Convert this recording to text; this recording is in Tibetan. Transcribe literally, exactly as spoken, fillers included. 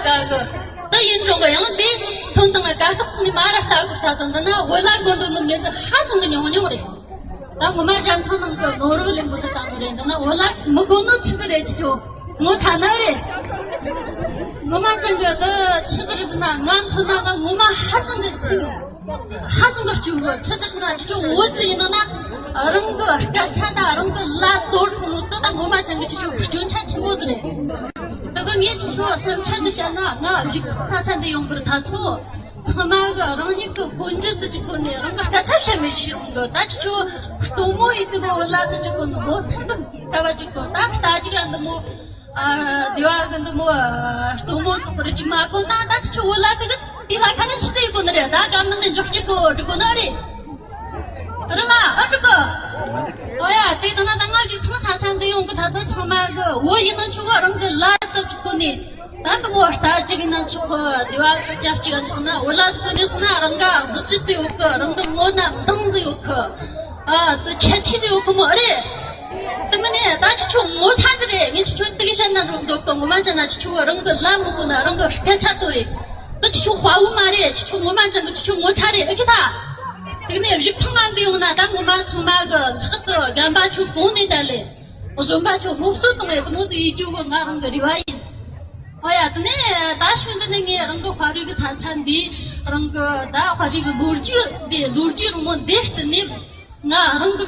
ཀ་གི། ད་ཡིན་རུང་གི་ཡང་དེ་ཐོན་དང་ཀ་ཐོག་ནས་མ་ར་ལྟ་དགོས། ད་དུང་འདི་ན་བོད་ལྭ་གོན་འགྲོ་ནི་མི་ཚེ་ཧ་ཅང་གི་ཉུང་ཉུང་རེད། ད་ངོ་མ་རྒྱ་མཚོ་ནང་གི་ནོར་བུ་ལེན་པོ་དུ་ལྟ་ནོ་རེད། འདི་ན་བོད་ལྭ་མི་གོན་ནོ་ཆི་ཟིག་རེད། ཅི་ཆོ་ངོ་ཚ་ན་རེད། ངོ་མ་ཅན་གི་ད་ཆི་ཟིག་རེད་ཟེར་ན། ང་མཐོ་ན་ང་ངོ་མ་ཧ་ཅང་གི་སུ་ཧ་ཅང་གི་སྐྱོ་གི། ཆི་ཟིག་ན་ཅི་ཆོ་འོ་ཙི་ཡིན་ན་ན་རང་གི་སྐད་ཆ་ད་རང་གི་ལྭ་དོར་སོང་ནོ་དུ་ད་ངོ་མ་ཅན་གི་ཅི་ཆོ་སྐྱོན་ཆ་ཆེན་པོ་ཟིག་རེད། ད་གི་ངས་ཅི་ཆོ་བསམ་འཆར་དུ་བཤད་ན། ང་རིག་ས་ཆ་འདི་ཡོང་གི་རེད། ད་ཚོ་ཚང་མ་གི་རང་ཉིད་གི་གོན་རྒྱུ་དུ་ཅིག་གོན་ནས་རང་གི་སྐད་ཆ་བཤད་མི་ཤེས་རུང་གི། ད་ཅི་ཆོ་སྟོན་མོ་ཡིན་དུ་གི་བོད་ལྭ་དུ་ཅིག་གོན་ནས་བོད་སེམས་ལྟ་བ་ཅིག་གོན། ད་ལྟ་ཅིག་ར་འདི་མོ་ཨ་སྡེ་བ་གི་འདི་མོ་ཨ་སྟོན་མོ་ཚོགས་རེ་ཅིག་མ་གོན་ན། ད་ཅི་ཆོ་བོད་ལྭ་དུ་གི་དེ་ལ་ཁ་ན་ཆི་ཟེར་གོན་ནི་རེད། ད་སྐམ་ནང་ནས་འཇོག་ཅིག་གོ་འགྲོ་གོ་ནི་རེད། རེད་ལ་ཨ་འགྲོ་གོ། ཨོ་ཡ། དེ་དང་ན་ད་ང་ཅིག་ཐང་ས་ཆ་འདི་ཡོང་གི། ད་ཚོ་ཚང་མ་གི་བོད་ཡིན་ན་ཆོ་གི་རང་གི་ལྭ་དུ་ཅིག་གོན་ནས། ད་འདི་མོ་ལྟར་ཅིག་ཡིན་ན་ཆོག་གི། སྡེ་བ་གི་སྐྱབས་གཅིག་ཆོག་ན་བོད་ལྭ་ཟིག་གོན་ནས་སོང་ན་རང་ག་གཟི་བརྗིད་ཟིག་ཡོད་གི། རང་གི་ངོ་ན་མདངས་ཟིག་ཡོད་གི། ཨ་དེ་ཁྱད་ཆོས་ཟིག་ཡོད་གི་མོ་རེད། དེ་མིན་ནས་ད་ཅི་ཆོ་ངོ་ཚ་ཟིག་རེད། ངས་ཅི་ཆོ་དེ་གི་བཤད་ན་རུང་འདོད་གི། ངོ་མ་ཅན་ན་ཅི་ཆོ་རང་གི་ལྭ་མི་གོན་ན་རང་གི་སྐད་ཆ་དོ་རེད། དེ་ཅི་ཆོ་དཔའ་བོ་མ་རེད། ཅི་ཆོ་ངོ་མ་ཅན་གི་ཅི་ཆོ་ངོ་ཚ་རེད། ཨ་ཁི་ཐ། དེ་ནས་རིག་ཐང་ང་འདི་ཡོང་ན་ད་ངོ་མ་ཚང་མ་གི་ལྷག་ཏུ་རྒན་པ་ཆོ་གོང་ནས་ད་ལས། གཞོན་པ་ཆོ་སློབ་གསོ་གཏོང་ཡས་དེ་མོ་ཟིག་ཡེད་རྒྱུ་གི་ང་རང་གི་རེ་བ་ཡིན། ཨོ་ཡ། དེ་ནས་ད་ཤུན་དེ་ནས་ངས་རང་གི་དཔའ་རིས་གི་ས་ཆ་འདི། རང་གི་ད་དཔའ་རིས་གི་ལོ་རྒྱུས་འདི། ལོ་རྒྱུས་རིང་མོ་འདི་བསྟུན་ནས་ང་རང་གི་